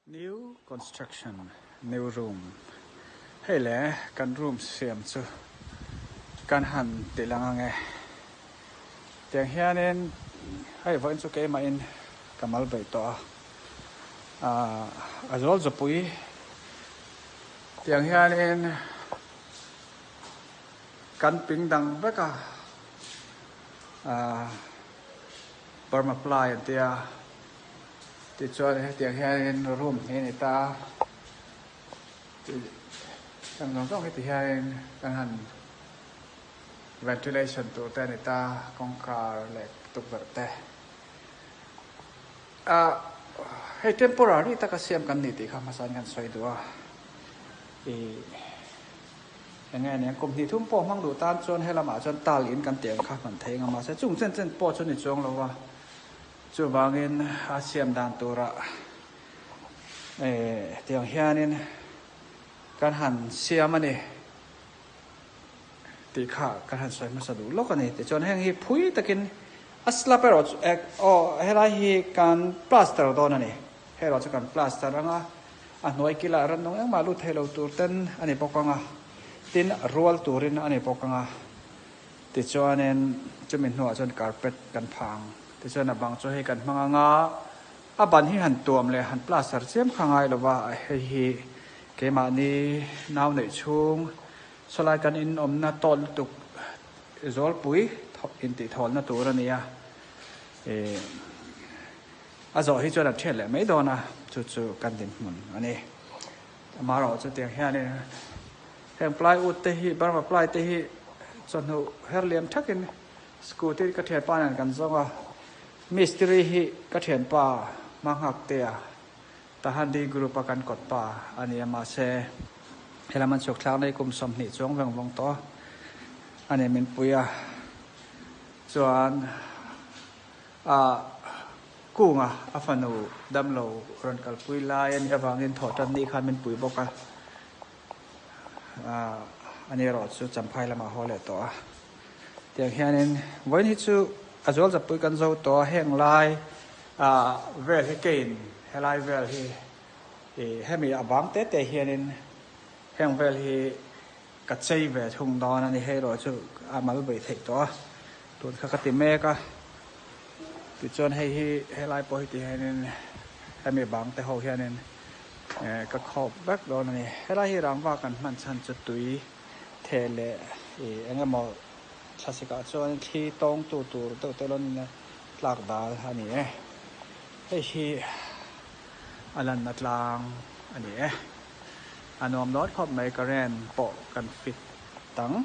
New construction new room hei le kan room siam chu kan han ti lang ang e tiang hianin hei vawiin chu keimahin ka mal beih tawh a ahh a zawl zawpui tiang hianin kan ping dang vek a ahh Burma ply an tia. Tichuan hetiang hianin room hi a ni ta a, heng zawng zawng hi ti hianin kan han ventilation tur te a ni ta a, kawngkhar leh tukverh te. Ah hei temporary taka siam kan ni tih kha hmasa in kan sawi duh a, ih eng nge nia kum hnih thum pawh hmang duh tan chuan helamah chuan tile in kan tih ang kha hman thei ang a, mahse chung chen chen pawh chu ni chuang lo va. Chuvangin a siam dan turah tiang hianin kan han siam a ni tih kha kan han sawi hmasa duh lawk a ni. Tichuan heng hi phui takin a slab erawh chu aw helai hi kan plaster dawn a ni. Hei erawh chu kan plaster ang a, a hnuai kilah rannung engmah lut thei lo tur ten a ni bawk ang a, tin rual turin a ni bawk ang a. Tichuanin chumi hnuah chuan carpet kan phah ang. Tichuan a bang chu hei kan hmang ang a, a ban hi han tuam leh han plaster chiam kha ngai lo va, hei hi keimahni nau neih chhung sawlai kan in awmna tawt lutuk zawlpui intihthawlna tur a ni a, ih a zawh hi chuan a thiat leh mai dawn a, chu chu kan dinhmun a ni. Amaherawhchu chutiang hianin heng plywood te hi Burma ply te hi chawhnu her liam thakin Scooty ka thianpa nen kan zawng a, mistiri hi ka thianpa Hmanghaktea Tahandi group a kan kawt pa a ni a, mahse helam an chhuk thlak na hi kum 20 chuang veng vawng tawh a ni min pui a, chuan ah Kunga a fanu damlo rawn kalpui lai a nih avangin thawhtan ni khan min pui bawk a, ah ani erawh chu Champhai lamah a haw leh tawh a. Tiang hianin vawiin hi chu a zual zapui kan zo tawh a, heng lai ah vel hi kein helai vel hi ih hemi a bang te te hianin heng vel hi ka chei ve thung dawn a ni. Hei erawh chu a mal beih theih tawh a, tun kha ka ti mek a. Tichuan hei hi helai pawh hi ti hianin hemi bang te ho hianin ka khawp vek dawn a ni. Helai hi rangva kan hman chhan chu tui. Theh leh ih eng emaw thlasik ah chuan thli tawng tu tur deuh te lawn tlak dal a ni e. Hei hi a lanna tlang a ni e. A nuam dawn khawp mai current pawh kan fit tang.